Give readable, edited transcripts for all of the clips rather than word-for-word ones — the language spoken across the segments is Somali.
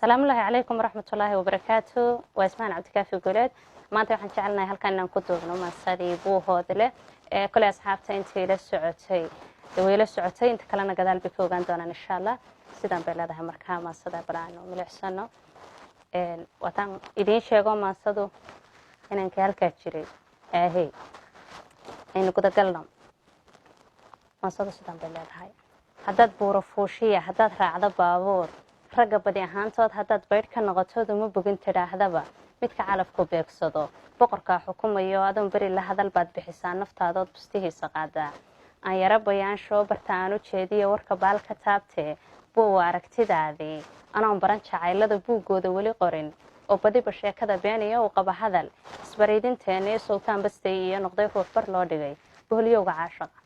Asalaamullaahi calaykum waraxmatullaahi wabarakaatu. Waa Ismaan Cabdikaafi Guuleed. Maanta waxaan jecelnahay halkan inaan ku duubno maasadii Buuhoodle. Ee koley asxaabta intii la socotay way la socotay, inta kalena gadaal bay ka ogaan doonaan, insha Allah. Sidaan bay leedahay. Markaa maasada bal aanu milicsano. Waataan idiin sheego maasadu inankii halkaa jiray aahey. Aynu gudagalno. Maasadu sidaan bay leedahay: haddaad buuro fuushiya, haddaad raacdo baabuur, ragga badi ahaantood haddaad baydh ka noqotood, uma bogin tidhaahdaba midka calafku beegsado, boqorkaa xukumayo. Adoon beri la hadal baad bixisaa naftaadood bustihiisa qaadaa. Aan yaro bayaansho barta aan u jeediyo warka baal ka taabtee. Buuwa aragtidaadii anoon baran jacaylada buuggooda weli qorin, oo badiba sheekada beeniyo uu qaba hadal isbariidinteennii sultaan bastay iyo noqday ruux bar loo dhigay boholyowga caashaqa.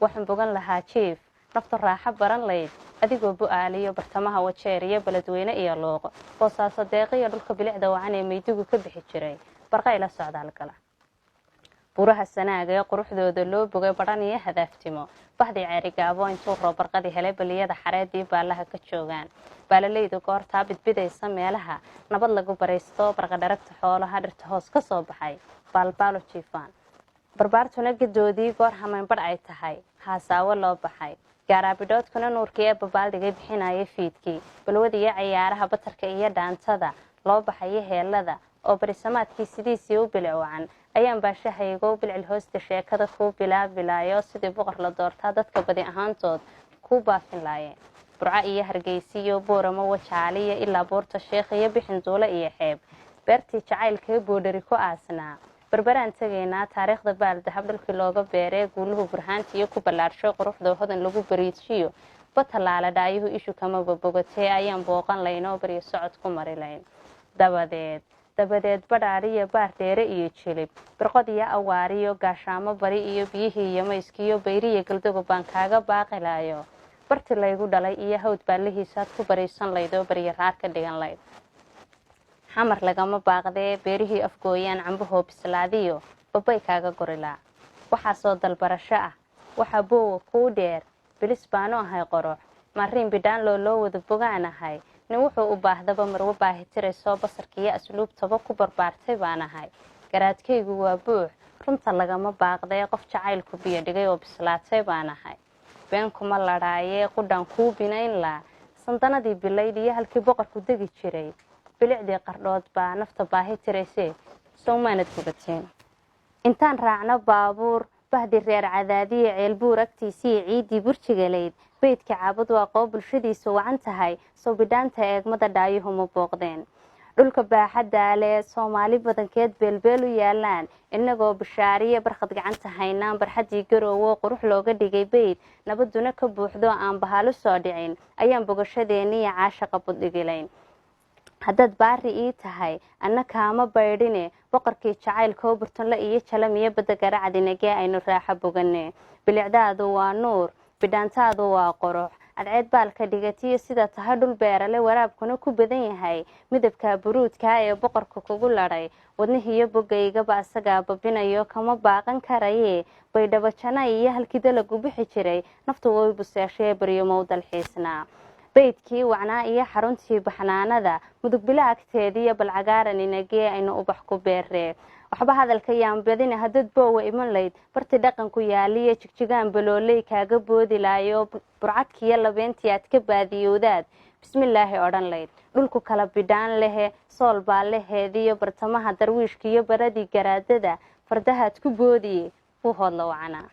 Waxaan bogan lahaa jiif naftu raaxo baran layd adigoo bu-aaliyo bartamaha Wajeer iyo Beledweyne iyo Luuq, Boosaaso, deeqiyo dhulka bilicda wacan ee meydigu ka bixi jiray. Barqa ila socdaal gala buuraha Sanaaga ee quruxdooda loo bogay, badhan iyo Hadaaftimo, bahdii Ceerigaabo intuu roob barqadii helay, baliyada xareedii baallaha ka joogaan, baalalaydu goortaa bidbidaysa, meelaha nabad lagu baraysto, barqadharagta xoolaha dhirta hoos ka soo baxay baalbaalo jiifaan, barbaartuna gadoodii goor hamaynbadh ay tahay haasaawo loo baxay, gaaraabidhoodkuna nuurkii ee babaaldhigay bixinaya fiidkii, balwada iyo ciyaaraha batarka iyo dhaantada loo baxayo heelada, oo barisamaadkii sidiisii u bilic wacan, ayaan baashahaygo bilcil hoosta sheekada kuu bilaabilaayo. Sidii boqor la doortaa dadka badi ahaantood kuu baafin laayeen. Burco iyo Hargeysiyo Booramo, Wajaaliyo ilaa Buurta Sheekh iyo Bixinduule iyo xeeb beertii jacaylkae Boodhari ku aasnaa, Berberaan tegaynaa. Taariikhda baal dahab dhulkii looga beeree guuluhu burhaantiiyo ku ballaadhsho, quruxda hodan lagu bariijiyo, batalaala dhaayuhu ishu kamaba bogatee, ayaan booqan layn oo baryo socod ku mari layn. Dabadeed Badhaadhiyo Baar Dheere iyo Jilib, Birqod iyo Awaariyo Gaashaamo, Bari iyo biyihii iyo mayskiyo Bayriyo Galdogo baan kaaga baaqilaayo. Barti laygu dhalay iyo hawd baallihiisaad ku bariisan layd oo baryo raar ka dhigan layd. Xamar lagama baaqdee beerihii Afgooyaan cambahoo bislaadiyo babay kaaga gorilaa. Waxaasoo dalbarasho ah waxaa boowa kuu dheer, bilis baanu ahay qorox maariin bidhaan loo wada bogaan ahay. Nin wuxuu u baahdaba marwo baahi tiraysoo basarkiiyo asluubtaba ku barbaartay baan ahay. Garaadkaygu waa buux, runta lagama baaqdee qof jacaylku biyo dhigay oo bislaatay baan ahay. Been kuma ladhaayee qudhaan kuu binayn laa sandanadii bilayd iyo halkii boqorku degi jiray, bilicdii Qardhood baa nafta baahi tiraysee, sowmaanad gubateen? Intaan raacno baabuur bahdi reer Cadaadiya, Ceelbuur agtiisiiyo ciiddii Burjigalayd, beydka Caabud waa qoo bulshadiisu wacan tahay, sow bidhaanta eegmada dhaayuhu ma booqdeen? Dhulka baaxaddaa leh Soomaali badankeed beelbeel u yaalaan, innagoo Bishaariya Barkhad gacanta haynaan, barxaddii Garoowo qurux looga dhigay beyd nabaduna ka buuxdo aan bahalo soo dhicin, ayaan bogashadeeniyo caashaqa buddhigilayn. Haddaad baari ii tahay anna kaama baydhine, boqorkii jacaylkoo Burtunle iyo Jalamiyo badda garacdinagee aynu raaxo bogane. Bilicdaadu waa nuur, bidhaantaadu waa qurux, cadceed baalka dhigatiyo sida tahay dhul beerale waraabkuna ku badan yahay. Midabka buruudkaa ee boqorka kugu ladhay wadnihiiyo bogaygaba asagaa babinayo, kama baaqan karaye. Baydhabo jana iyo halkii dalagu bixi jiray naftu way buseeshee, baryomow dalxiisnaa. Beydkii wacnaa iyo xaruntii baxnaanada Mudug bila agteediiyo balcagaaran inagee aynu ubax ku beeree. Waxba hadalka yaan badina, hadad boowa iman layd barti dhaqanku yaaliyo Jigjigaan balooley kaaga boodi laayo, burcadkiiyo labeentii aad ka baadiyowdaad bismillaahi odhan layd. Dhulku kala bidhaan lehe, sool baa laheediyo bartamaha darwiishkiiyo baradii garaadada fardahaad ku boodiye, Buuhoodla wacanaa.